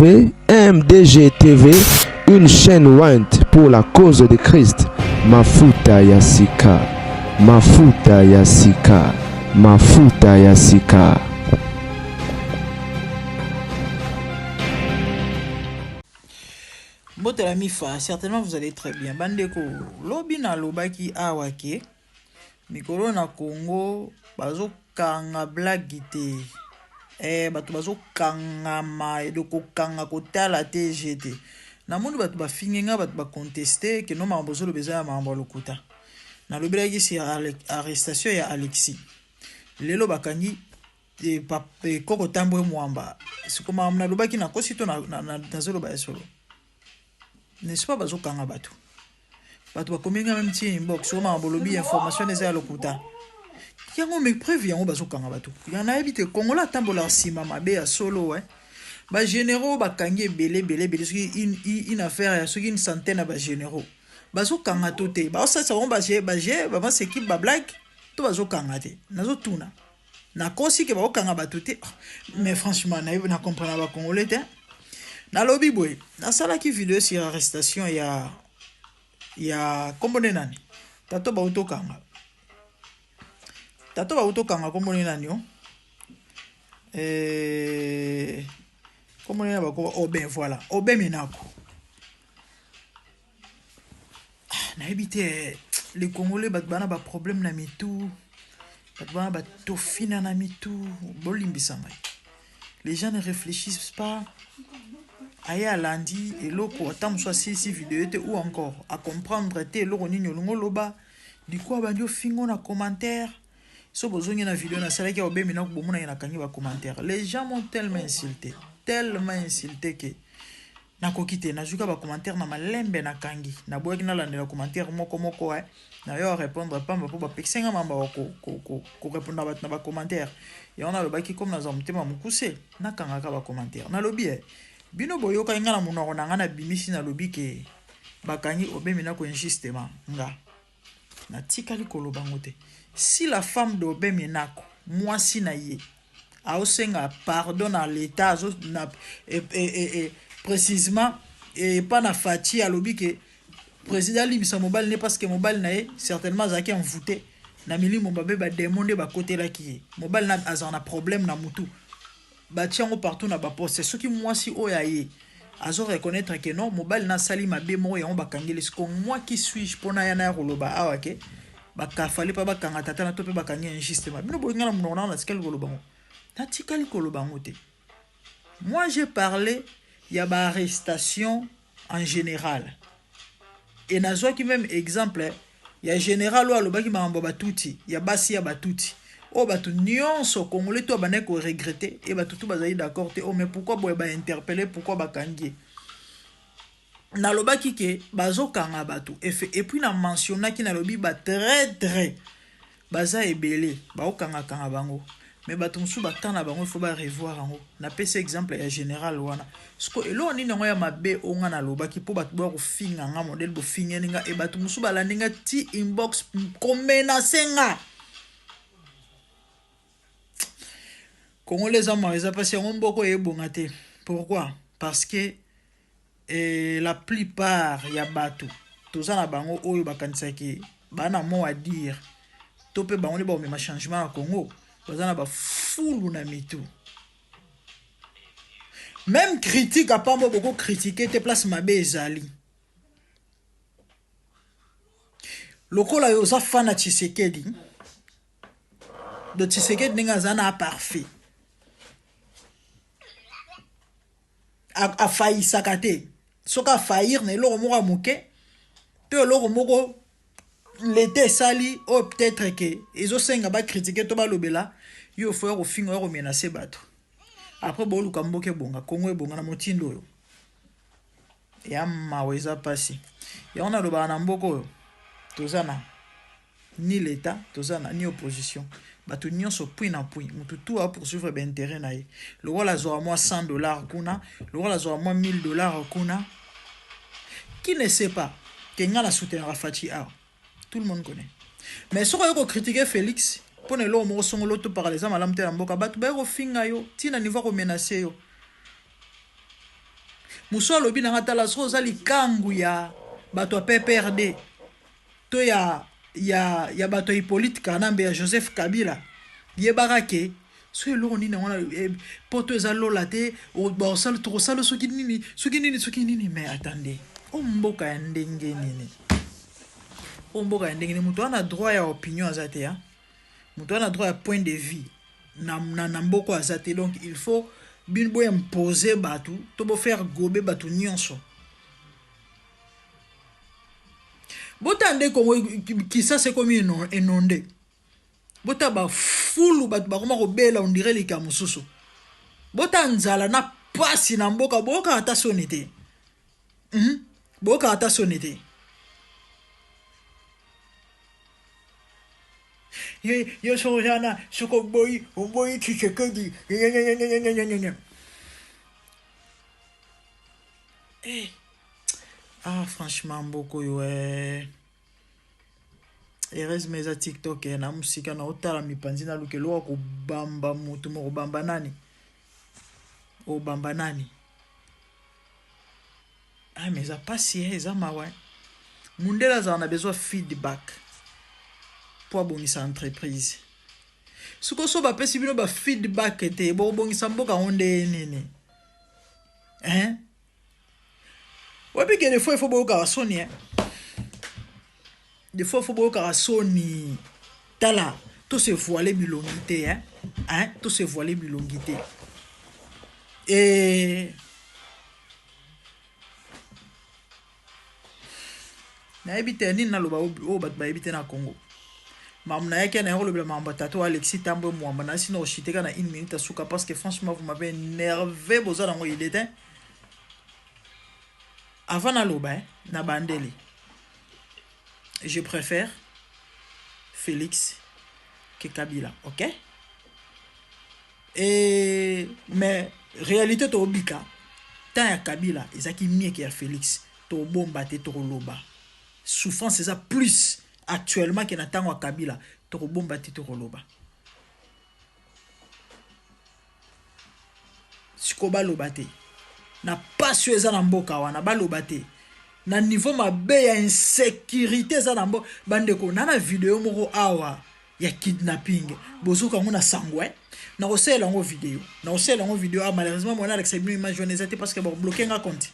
MDG TV, une chaîne ointe pour la cause de Christ. Mafuta ya sika, mafuta ya sika, mafuta ya sika. Mbote la mifa, certainement vous allez très bien. Bandeko, lobi na lobaki awa ke mikolo na Congo bazo kanga blague te. Eh, bato bazo kangama edo kokanga kotala te jete. Namoni bato bafingi nga, bato ba contester ke no makambo ozoloba eza ya makambo ya lokuta. Nalobelaki sur arrestation ya Alexis. Lelo bakangi eh, eh, koko Tambwe Mwamba. Siko makambo nalobaki nakosi to nazoloba ya solo? N'est-ce pas bazokanga bato? Bato bakomi nga meme ti inbox oyo makambo olobi information eza ya lokuta. Yango mais preuve yango bazokanga bato. Ya nayebi te Congolais atambolaka nsima mabe ya solo eh. Ba généraux bakangi ebele ebele ebele soki une affaire ya soki une centaine ya ba généraux. Bazokanga to te. Baosalisa bango ba jeu ba jeu ba équipe ba blague to bazokanga te. Nazotuna. Nakosi ke bakokanga bato te. Mais franchement nayebi na comprendre ba Congolais te. Nalobi boye, nasalaki video sur arrestation ya ya kombo nde nani? Tato bauto kanga. Tato bauto kanga kombo nde nani yo? Eh, kombo nde na bako Oben voilà, Oben Menako. Ah, nayebi te les Congolais bato bana ba problème na mitu, bato bana ba tofina na mitu, bolimbisa ngai. Les gens ne réfléchissent pas. Aye alandi eloko ata mosusu asilisi video te ou encore a comprendre te eloko nini olingi oloba. Du coup abandi ofingo na commentaire. So bozongi na video nasalaki ya obemi na bomonaki nakangi ba commentaire. Les gens m'ont tellement insulté, tellement insulté que nakoki te nazuka ba commentaire na malembe nakangi. Naboyaki nalandela commentaire moko moko eh. Na yo répondre pamba po bapekisa nga mamba ko répondre bato na ba commentaire. Yango nalobaki comme nazwa motema mokuse nakangaka ba commentaire. Nalobi eh, bino boyokaki nga na monoko na nga nabimisi nalobi ke bakangi Obemi nako injustement nga. Natikali koloba ngo te. Si la femme d'Obemi nako mwasi na ye aosenga pardon na l'État azo na précisément et pas na Fatshi alobi ke président alimbisa mobali ne parce que mobali na ye certainement azalaki envoûté na milimo mabe ba démon nde bakotelaki ye. Mobali na azala na problème na mutu. Batia yango partout na ba poste. Soki mwasi oyo aye azo reconnaître que non mobali na sali mabe moko yango bakangeli. Siko moi qui suis-je pona ya na ya koloba awa ke bakafali pa bakanga tata na to pe bakangi injustement. Bino bolinga na monoko na natikali koloba ngo. Natikali koloba ngo te. Moi j'ai parlé ya ba arrestation en général. Et nazwaki même exemple ya général oyo alobaki makambo ya batuti, ya basi ya batuti. Oyo bato nyonso congolais to abandaki ko regretter et bato tout bazali d'accord te. Oh mais pourquoi boye ba interpeller, pourquoi bakangi ye? Nalobaki ke bazokanga bato et puis na mentionnaki nalobi ba traître baza ebele baokangakanga bango mais bato mosusu bakana bango il faut ba revoir yango. Napesi exemple ya général wana. Siko eloko nini yango ya mabe oyo nga nalobaki mpo bato boya kofinga nga modèle bofingeli nga e bato mosusu balandi nga ti inbox komenase nga. Congolais eza mawa eza mpasi yango mboko ebonga te. Pourquoi? Parce que la plupart ya bato toza na bango oyo bakanisaki ba na mot à dire to pe bango nde bakomema changement na Congo baza na bafulu na mitu. Même critique apambo boko critiquer te place mabe ezali. Lokola yo oza fan ya Tshisekedi, de Tshisekedi ndenge aza na parfait. Afayisaka te. Soki afayir na eloko moko ya moke to eloko moko leta esali oyo peut-être ke ezosenga ba critiquer to balobela yo faut ya kofinga ya komenacer bato. Après boluka mboka ebonga, Congo ebonga na motindo oyo. Ya mawa eza pasi. Yango nalobaka na mboka oyo toza na ni l'État, toza na ni opposition. Bato nyonso puis na puis, mutu tout a poursuivre ba intérêt na ye. Lokola azwa mwa $100 kuna, lokola azwa mwa $1000 kuna. Qui ne sait pas que nga na soutenira Fatshi awa? Tout le monde connaît. Mais soki oyo ko critiquer Félix pona eloko moko songolo to parler eza malamu te na mboka, bato baye kofinga yo, ti na niveau ko menacer yo. Mosusu alobi na nga tala soki oza likangu ya bato ya PPRD to ya ya ya bato ya Hippolyte Kanambe ya Joseph Kabila yebaka ke soki eloko nini yango eh, poto eza lola te bakosala tokosala soki nini soki nini soki nini mais attendez o mboka ya ndenge nini o mboka ya ndenge nini moto wana droit ya opinion aza te hein? Moto wana droit ya point de vue na, na, na mboko aza te donc il faut bino bo imposer bato to bo faire gober bato nyonso botala nde kongo kisasa ekomi inonde botala bafulu bato bakoma kobela ondire likambo mosusu botala nzala na pasi na mboka boyokaka ata soni te mm? boyokaka ata soni te yo soki oza na soki oboyi oboyi tshisekedi eh. ah franchement mboka oyo eh. heureusement eza tiktok eh, na mosika na otala mipanzi naluka eloko ya kobamba motu moko bamba nani obamba nani Ah mais eza pasi eh, eza mawa eh. Mundele azala na besoin feedback po abongisa entreprise. Sikoyo so bapesi bino ba feedback te, bokobongisa mboka yango nde nini? Hein? Oyebi ke des fois il faut boyokaka soni eh. Des fois faut boyokaka soni. Tala, to se voiler bilongi te hein. Hein? To se voiler bilongi te. Et nayebi te nini naloba oyo bato bayebi te na congo makambo nayaki na kolobela makambo ya tata alexis tambwe mwamba nasi na koshiteka na une minute asuka parce que franchement vous m'avez énervé boza nango idée te avant naloba eh, na bandeli je préfère félix que kabila ok Et mais réalité tobika temps ya Kabila ezaki mieux que ya Felix tobomba te tokoloba souffrance eza plus actuellement que na tango ya Kabila tokobomba te tokoloba sikoyo baloba te na pasi oyo eza na mboka wana baloba te na niveau mabe ya insécurité eza na mboka bandeko na na video moko awa ya kidnapping bozoka yango na sango eh? nakosalela yango video nakosalela yango video ah, malheureusement mwana alakisa bino image wana eza te parce que bakobloke nga compte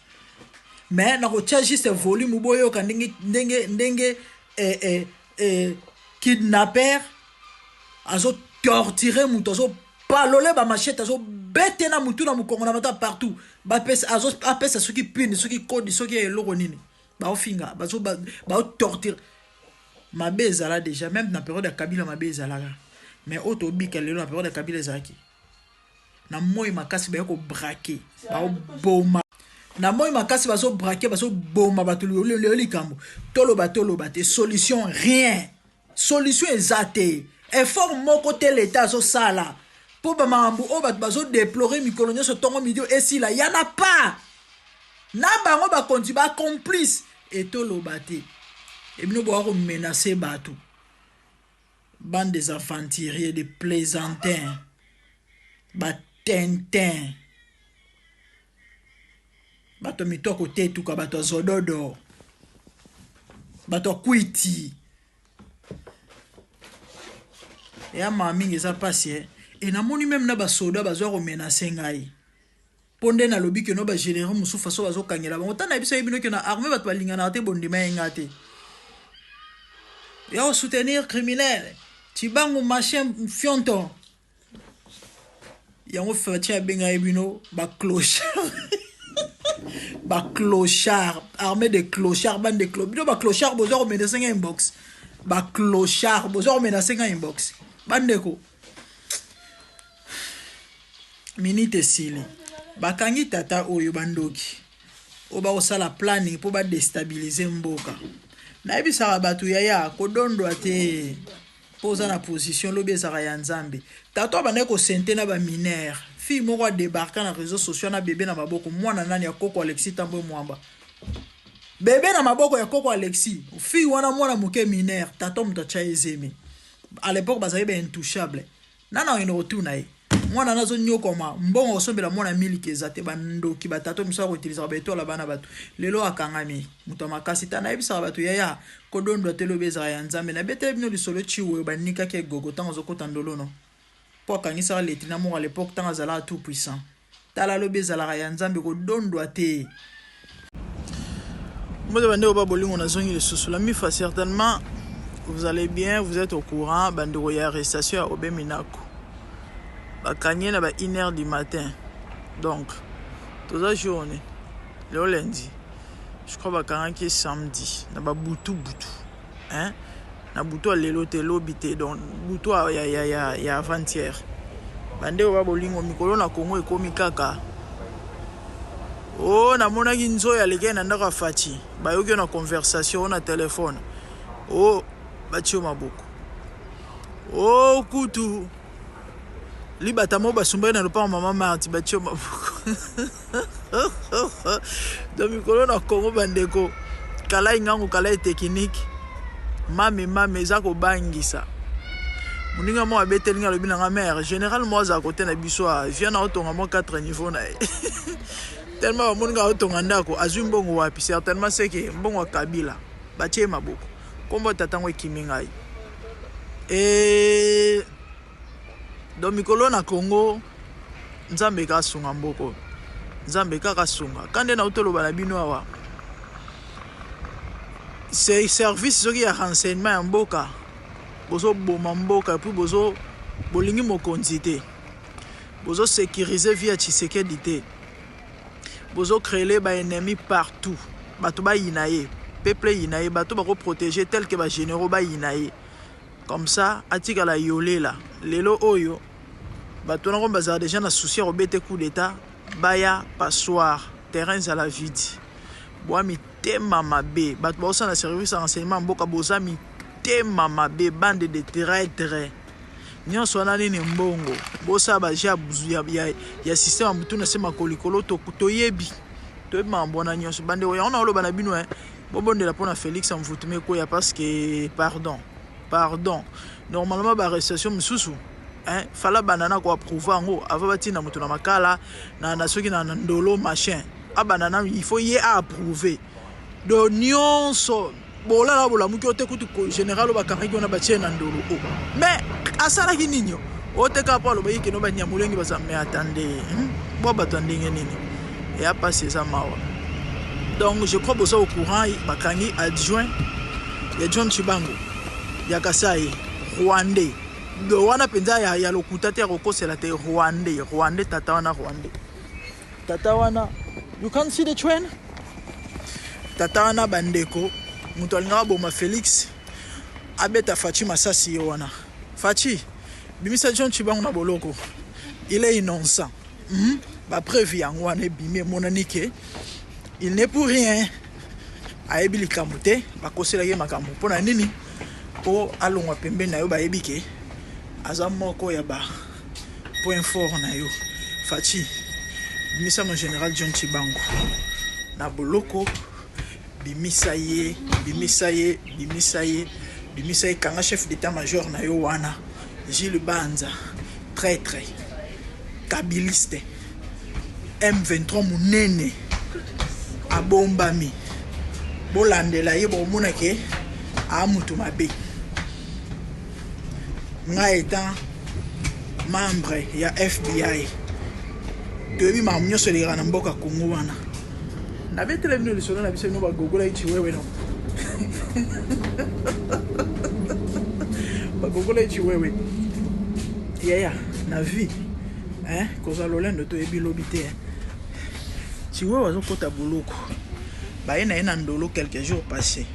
mais nakotia juste volume boyoka ndenge ndenge ndenge eh, eh, eh, kidnapper azo torture moto azo palole ba machette azo bete na mutu na mokongo na bato partout bapesa azo apesa soki pine soki kodi soki eloko nini baofinga bazo baotorture mabe ezala déjà même na période ya kabila mabe ezalaka mais oyo tobika lelo na période ya kabila ezalaki na moi makasi baye kobrake baoboma na moi makasi bazobrake bazoboma bato lelo likambo toloba toloba te solution rien solution eza te effort moko te leta azosala mpo bamakambo oyo bato bazodeplore mikolo nyonso ntongo midi esila yana pa na bango bakonzi bacomplice etoloba te ebino boya komenace bato bande des aventuriers des plaisantins batintin bato ya mito ya kotetuka bato ya zododo bato ya kwiti eya maa mingi eza mpasi e e namoni meme na basoda bazwa komenase ngai mpo nde nalobi keno bagénéraux mosusu faso bazokangela bango ntango nayebisaki bino ke na armée bato balinganaka te bondima ye nga te ya kosoutenir criminel cibangu machin fionton yango fatshi abengaki bino baclochard baclochard armée de clochard bande de clo bino baclochard boza komenase nga inbox baclochard boza komenase nga inbox bandeko minute esili bakangi tata oyo bandoki oyo bakosala planning mpo badestabilize mboka nayebisaka bato yaya kodondwa te mpo oza na position lobi ezalaka ya nzambe tata abandaki kosente na baminere fille moko adebarka na réseau sociaux na bebe na maboko mwana nani ya koko alexis tambwe mwamba bebe na maboko ya koko alexis fille wana mwana moke minere tata moto atya ye zemi à l'époque bazalaki ba intouchable nana okende kotuna ye. Mwana nazo nyokoma mbongo osombela mwana miliki eza te. Bandoki batata mosusu akoutilisaka baetola bana bato. Lelo akangami moto ya makasi ta nayebisaka bato yaya kodondwa te lobi ezala ya Nzambe. Nabeteli bino lisolo Tshiwewe banikaki egogo ntango azokota ndolono mpo akangisaka letina moko à l'époque ntango azalaka tout puissant. Tala lobi ezalaka ya Nzambe, kodondwa te. Mbote bandeko ba bolingo, nazongi lisusu la mifa. Certainement vous allez bien, vous êtes au courant, bandeko, ya arrestation ya Aubin Minaku. Bakangi na ba 1 heure du matin, donc toza journée lelo lundi, je crois bakangaki samedi na babutu butu, hein? Na butu ya lelo te, lobi te, donc butu ya avant-hier. Bandeko ba bolingo, mikolo na Congo ekomi kaka o oh, namonaki nzoyi alekaki na ndako ya Fatshi, bayoki yo na conversation o na telefone o oh, batie yo maboko o oh, kutu libata mo basumbaki na lopango mama Marti, batie yo maboko. Donc mikolo na Congo, bandeko, kalai ngangu kalai technique mame mame eza kobangisa. Moninga moko abeteli nga, alobi na nga: "Mare général moko azala kote na biso, vient na otonga mwa 4 niveau na ye." Tellement bamoni nga otonga ndako, azwi mbongo wapi? Certainement seke mbongo ya Kabila. Batie ye maboko. Nkombo ya tatango ekimi ngai. E donc mikolo na Congo, Nzambe kaka asunga mboko, Nzambe kaka asunga. Ka nde nauti oloba na bino awa, service soki ya renseignement ya mboka, bozoboma mboka et puis bozo bolingi mokonzi te, bozosécuriser vie ya Tshisekedi te, bozocréer baennemi partout. Bato bayina ye, peuple eyina ye, bato bakoprotéger tel que bagénéraux bayina ye, comme ça atikala yolela. Lelo oyo bato wana bazala déjà na souci ya kobeta coup d'état, baya passoire, terrain ezala vide. Bwa mitema mabe, bato baosala na service ya renseignement ya mboka, boza mitema mabe, bande de traître. Nyonso wana nini? Mbongo. Bosala baje ya système ya motu na se makolo likolo. Toyebi, toyebi makambo wana nyonso, bandeko. Yango na oloba na bino, bobondela mpona Félix mvutuma ekoya, parce que pardon, pardon, normalement baarrestation mosusu, hein, fala banda na koapprouver yango avant batinda moto na makala na soki na ndolo machin. Abanda na, il faut ye aapprouver. Donc nyonso bolala bolamuki ote kutu général oyo bakangaki wana, batie na ndolo o, mais asalaki nini? O te kaka mpo alobaki keno banyamulengi baza. Mais attendez, Bo bato ya ndenge nini? Eya mpasi, eza mawa. Donc je crois boza au courant, bakangi adjoint ya John Tshibangu ya Kasai, rwandais. Do wana mpenza ya lokuta te, ya kokosela te, rwandais, rwandais, tata wana rwandais, tata wana. You can see the train. Tata wana, bandeko, moto alingaka boma Félix, abeta Fatshi masasi, ye wana. Fatshi, bimisa John Tshibangu na boloko, il est innocent. Bapreuve yango wana ebimi, emonani ke il n'est pour rien, ayebi likambo te. Bakoselaki ye makambo mpo na nini? Mpo alongwa pembeni na yo. Bayebi ke aza moko ya ba point fort na yo. Fatshi, bimisa mon général John Tshibangu na boloko, bimisa ye, bimisa ye, bimisa ye, bimisa ye. Kanga chef d'état major na yo wana, Gilles Banza, traître, kabiliste, M23 monene, abombami. Bolandela ye, bokomona ke aa mutu mabe. Ngai étant membre ya FBI, toyebi makambo nyonso elekaka na mboka Congo wana. Nabetela bino lisolo na biso bino bagogolaki Tshiwewe, no bagogolaki Tshiwewe. Yaya na vie, hein, kozala lolendo, toyebi lobi te. Tshiwewe azokɔta boloko, baye na ye na ndolo. Quelques jours passé,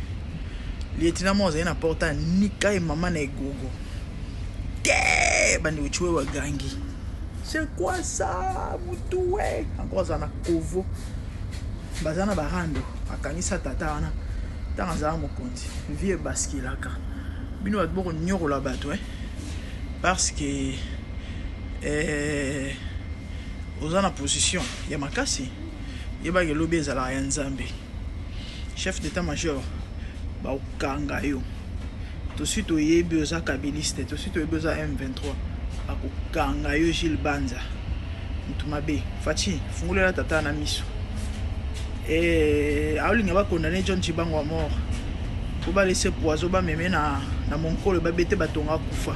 lieutenant moko azali na porte, anika ye mama na egogo te. Bandeko, Tshiwewe agangi: "C'est quoi ça?" Mutu we encore azala na kovo, baza na barando. Akangisa tata wana ntango azala mokonzi. Vie ebaskilaka bino bato bokonyokola bato, eh? Parce que oza na position ya makasi. Yebaki elobi ezalaka ya Nzambe. Chef d'état major, bakokanga yo. Tosi toyebi oza kabiliste, tosi toyebi oza M23. Bakokanga yo Gilles Banza. Mutu mabe. Fatshi, fungolela tata na miso. Eh, aolinga ba condamner John Tshibangu à mort. Po ba laisser poison ba meme na na monkolo ba bete batonga kufa.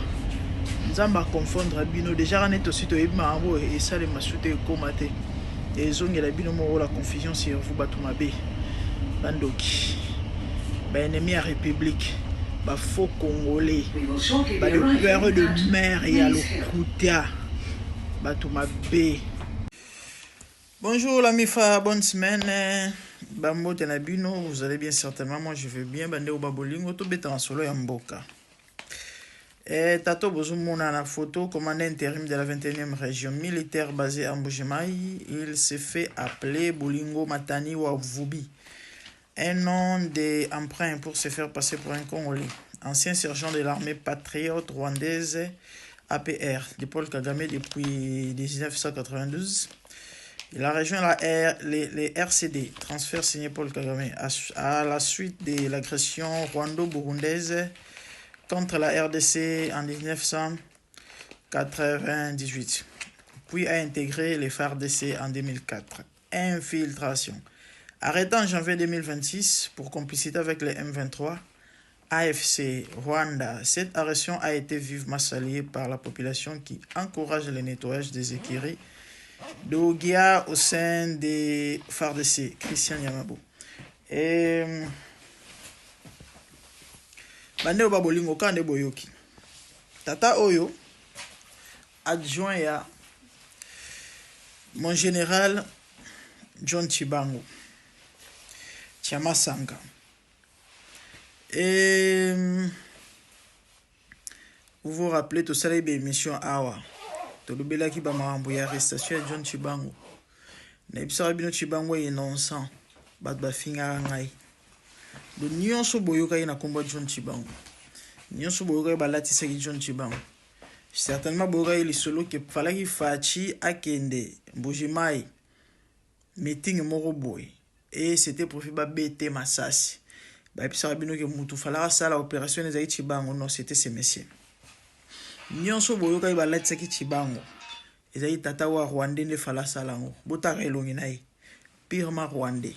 Nzambe a confondre bino déjà wana tosi toyebi makambo esalema su te ekoma te. Ezongela bino moko la confusion sur vous bato mabe. Bandoki. Ba ennemis ya république. Ba faux congolais. Ba de père de mère ya lokuta. Bato mabe. Bonjour la mifa, bonne semaine. Bambote na bino, vous allez bien certainement, moi je vais bien. Bande oba bolingo, tobeta masolo ya mboka. Eh, tato bozomona na photo, commandant intérim de la 21e région militaire basée à Mbujimayi, il se fait appeler Bolingo Matani Wavubi. Un nom d'emprunt pour se faire passer pour un Congolais. Ancien sergent de l'armée patriote rwandaise APR de Paul Kagame depuis 1992. Il a rejoint la R, les RCD, transfert signé Paul Kagame, à la suite de l'agression rwando-burundaise contre la RDC en 1998, puis a intégré les FARDC en 2004. Infiltration. Arrêté en janvier 2026 pour complicité avec les M23, AFC Rwanda, cette arrestation a été vivement saluée par la population qui encourage le nettoyage des écuries d'Ogia au sein des FARDC. Christian Yamabo. Et bande ba bolingo kande boyoki. Tata oyo adjoint ya mon général John Tshibangu Tshiamasanga. Et vous vous rappelez tosalaki ba émission awa tolobelaki ba makambo ya arrestation ya John Tshibangu. Nayebisaka bino Tshibangu ye innocent, bato bafingaka ngai. Do nyonso boyokaki na kombo ya John Tshibangu, nyonso boyokaki balatisaki John Tshibangu. Certainement boyokaki lisolo ke falaki Fatshi akende Mbujimayi meeting moko boye et c'était profit babete masasi. Bayebisaka bino ke mutu falaka asala opération ezalaki Tshibangu. Non, c'était ce monsieur. Nyonso boyokaki balatisaki Tshibangu ezalaki tata wa Rwandais nde fala asala yango. Botaka elongi na ye, purement Rwandais.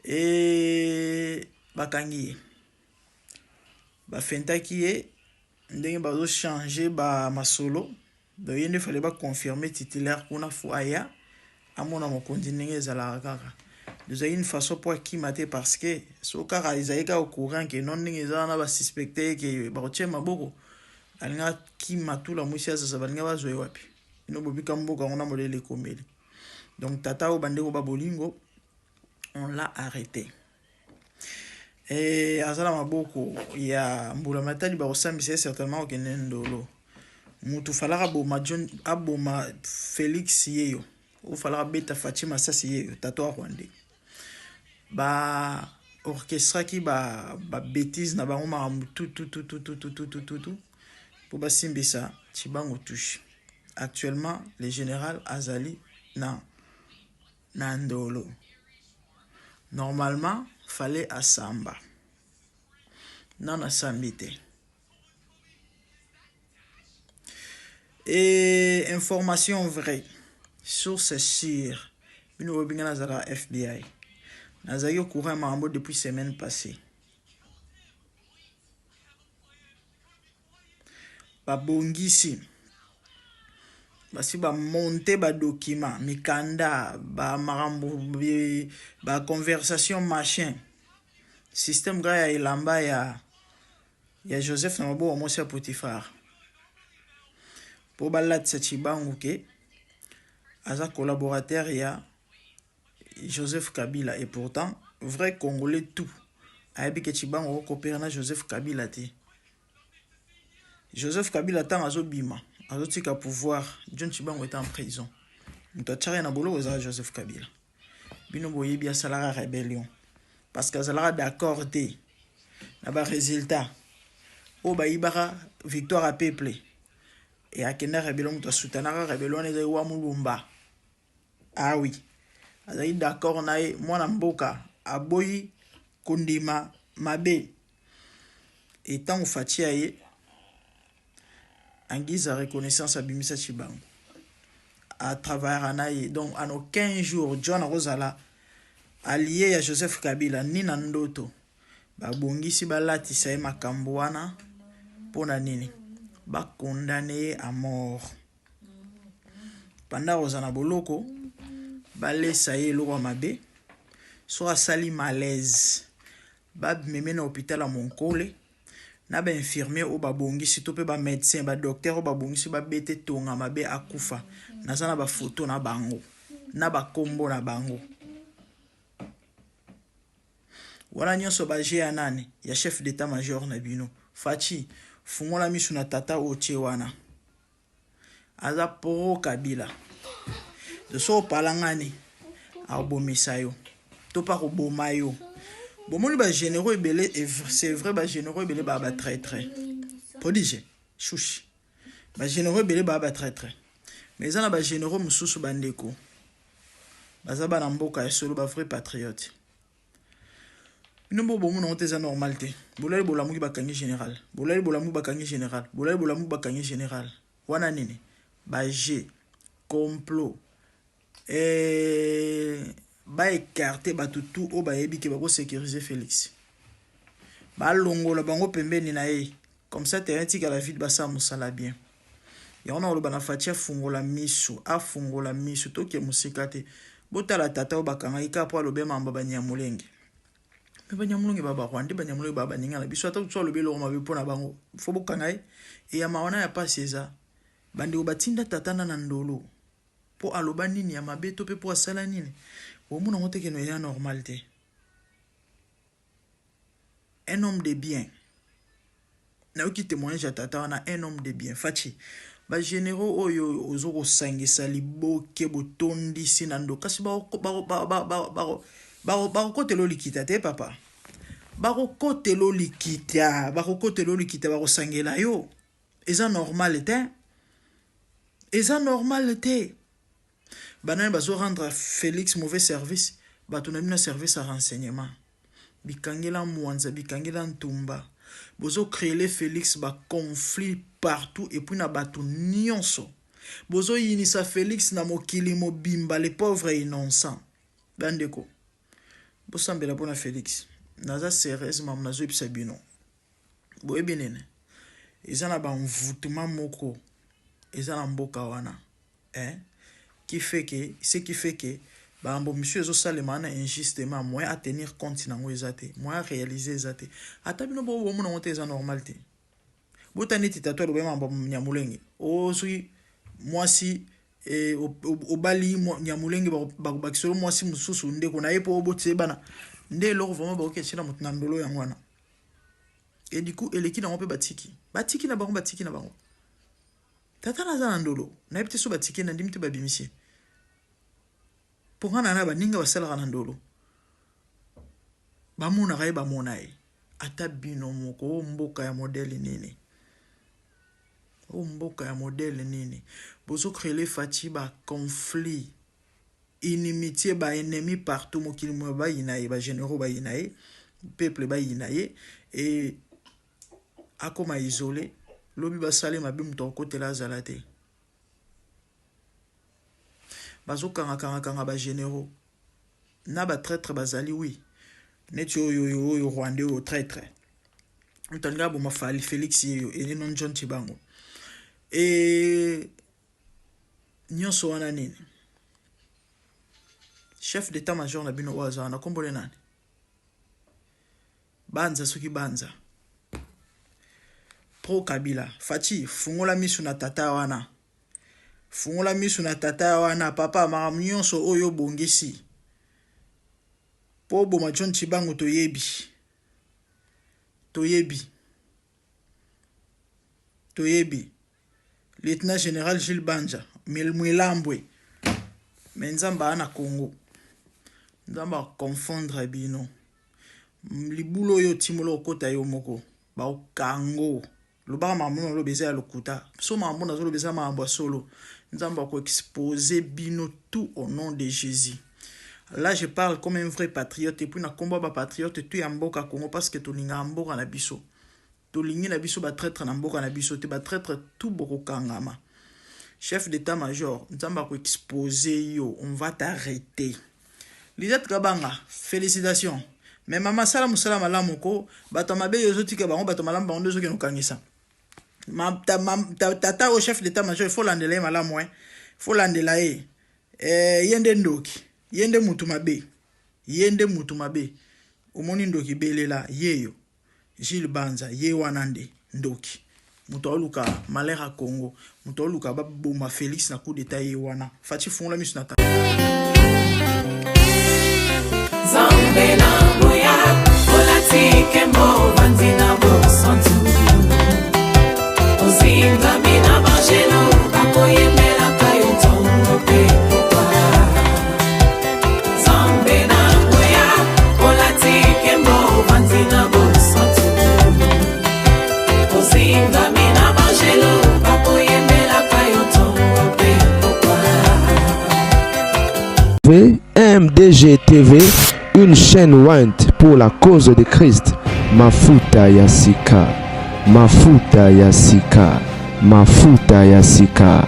Et bakangi ye, bafentaki ye ndenge bazo changer ba masolo. Donc ye nde fallait ba confirmer titulaire kuna fo aya amona mokonzi ndenge ezalaka kaka. Ezali une façon po akima te parce que so kaka ezali kaka au courant ke non ndenge eza wana ba suspecte ke bakotia maboko, alinga kima tula mwisi azaza balinga bazwa ye wapi. Bino bobika mboka ngo na modèle ekomeli. Donc tata oyo bandeko ba bolingo, on l'a arrêté. Et azala maboko ya mbula matali bakosambisa ye certainement okende ndolo. Mutu falaka aboma John, aboma Félix yeyo. O falaka beta Fatshi masasi yeyo, tato ya Rwandais. Ba orchestraki ba bêtise na bango makambo tout tout tout tout tout tout tout tout tout tout po basimbisa Tshibangu touche. Actuellement le général azali na ndolo. Normalement fallait asamba. Non asambi te. Et information vraie, source sûre. Bino bobinga nazala FBI. Nazalaki au courant makambo depuis semaine passée. Babongisi basi ba monter ba document mikanda ba makambo ba conversation machin système kaka ya elamba ya Joseph na maboko mwasi ya Potiphar po balatisa Tshibangu ke aza collaborateur ya Joseph Kabila. Et pourtant vrai Congolais tout ayebi ke Tshibangu akokopera na Joseph Kabila te. Joseph Kabila ntango azobima azotika pouvoir, John Tshibangu était en prison. Moto atiaka ye na boloko ezala Joseph Kabila. Bino boyebi asalaka rébellion parce que azalaka d'accord te na ba résultat oyo bayibaka victoire à peuple. Et akenda rébellion, moto asutanaka rébellion wana ezali wa Mulumba. Ah oui, azali d'accord na ye, mwana mboka aboyi kondima mabe. Et ntango Fatshi aye En guise ya reconnaissance abimisa Tshibangu. A travaillaka na ye donc en aucun jour John akozala allié ya Joseph Kabila ni na ndoto. Babongisi balatisa ye makambo wana mpo na nini? Ba condamner ye à mort. Pendant akozala na boloko balesa ye eloko ya mabe soki asali malaise bameme na hôpital ya Monkole na ba infirmier oyo babongisi to pe ba medecin ba docteur oyo babongisi babete tonga mabe akufa naza na ba photo na bango na ba kombo na bango wana nyonso ba jeu ya nani ya chef d'état major na bino Fatshi fungola misu na tata oyo tie wana aza pro kabila soki opalangani akobomisa yo to mpe akoboma yo bomoni ba généraux ebele c'est vrai ba généraux ebele baa ba traître prodige shushi ba généraux ebele baa ba traître mais eza na ba généraux mosusu bandeko baza bana mboka ya solo ba vrai patriote Bino bo bomona yango te eza normal te. Bolali bolamuki bakangi general. Bolali bolamuki bakangi general. Bolali bolamuki bakangi general. Wana nini? Ba jeux, complot. Eh, ba écarter bato tout oyo bayebi ke bako sécuriser Félix. Balongola bango pembeni na ye. Comme ça terrain tikala vide basala mosala bien. Yango na koloba na Fatshi afungola misu, afungola misu toke mosika te. Botala tata oyo bakangaki kaka mpo alobe mambo Banyamulenge. Me Banyamulenge ba ba Rwandais, Banyamulenge ba baninga na biso ata so alobi eloko mabe mpo na bango, fo bokanga ye. Eyama wana ya pasi eza. Bandeko batinda tata na na ndolo mpo aloba nini ya mabe to mpe mpo asala nini. Bomona yango te keno eya normal te. Un homme de bien. Nayoki témoignage ya tata wana, un homme de bien. Fatshi, ba généraux oyo ozo kosangisa liboke botondisi na ndo kasi bakokotela likita te papa. Bakokotela likita, bakokotela likita, bakosangela yo. Eza normal te. Eza normal te. Banani bazo rendre Felix mauvais service, bato na bino service ya renseignement. Bikangela mwanza, bikangela ntumba. Bozo créer Felix ba conflit partout et puis na bato nyonso. Bozo yinisa Felix na mokili mobimba, les pauvres innocents. Bandeko, bosambela pona Felix. Naza sérieuse mamu nazo yebisa bino. Boyebi nini? Eza na ba envoûtement moko eza na mboka wana. Hein? Qui fait que, ce qui fait que bambo misusu ezosalema wana injustement, moyen à tenir compte nango eza te, moyen à réaliser eza te. Ata bino bo bomona yango te, eza normal te. Bota neti tatu aloba mambo Nyamulenge. O soki mwasi e, obali Nyamulenge bakobakiselo mwasi mosusu ndeko na ye mpo obotisa ye bana nde eloko vraiment bakoki etiela moto na ndolo yango wana. Et du coup eleki nango mpe batiki batiki na bango batiki na bango. Tata naza na ndolo nayebi te so batiki na ndimi te babimisi ye mpo nga na na baninga basalaka na ndolo bamonaka ye bamona ye ata bino moko o mboka ya modele nini o mboka ya modele nini bozo créer Fatshi ba conflit inimitié ba ennemi partout mokili moyo bayina ye ba généraux bayina ye peuple bayina ye et akoma isolé lobi basale mabe moto akokotela azala te bazokangakangakanga ba généraux na ba traître bazali wi neti oyo oyo oyo rwandais oyo traître moto alingi aboma fali Félix yeyo ene non John Tshibangu e nyonso wana nini chef d'état major na bino oyo azala na nkombo nani banza soki banza pro Kabila. Fatshi fungola misu na tata wana, fungola misu na tata wana papa. Makambo nyonso oyo obongisi mpo oboma John Tshibangu toyebi, toyebi, toyebi. Lieutenant général Jules Banja Mwilambwe, me Nzambe aa na Congo, Nzambe aconfondre bino. Libulu oyo otimola okota yo moko baokango. Lobaka makambo na oloba eza ya lokuta, so makambo nazoloba eza makambo ya solo. Nzambe akoexpose bino tout au nom de Jésus. Là je parle comme un vrai patriote et puis na kombo ya bapatriote tout ya mboka Congo, parce que tolingaka mboka na biso. Tolingi na biso ba traitre na mboka na biso te, ba traitre tout bokokangama. Chef d'état major, Nzambe ako exposer yo, on va t'arrêter. Lisette Kabanga, félicitations. Mais mama sala musala malamu ko, bato mabe yo ozotika bango, bato malamu bango nde ozokende kokangisa. Ma, ta, ma, ta, tata au chef d'état major, il faut landela ye malamu hein. Il faut landela ye. Eh, ye nde ndoki, ye nde mutu mabe. Ye nde mutu mabe. Omoni ndoki belela yeyo. Gilles Banza ye wana nde ndoki moto aoluka malheur ya Congo moto aoluka baboma Felix na coup d'etat ye wana Fatshi fungola miso na ta Nzambe na nguya olati nkembo ovandi na bosantu ozingami na banjelu bakoyembelaka yo ntongo mpe pokwa Nzambe na nguya olati nkembo ovandi na bosantu ozingami na banjelu bakoyembelaka yo ntongo mpe pokwa MDG TV, une chaîne ointe pour la cause de Christ. Mafuta ya sika, mafuta ya sika, mafuta ya sika.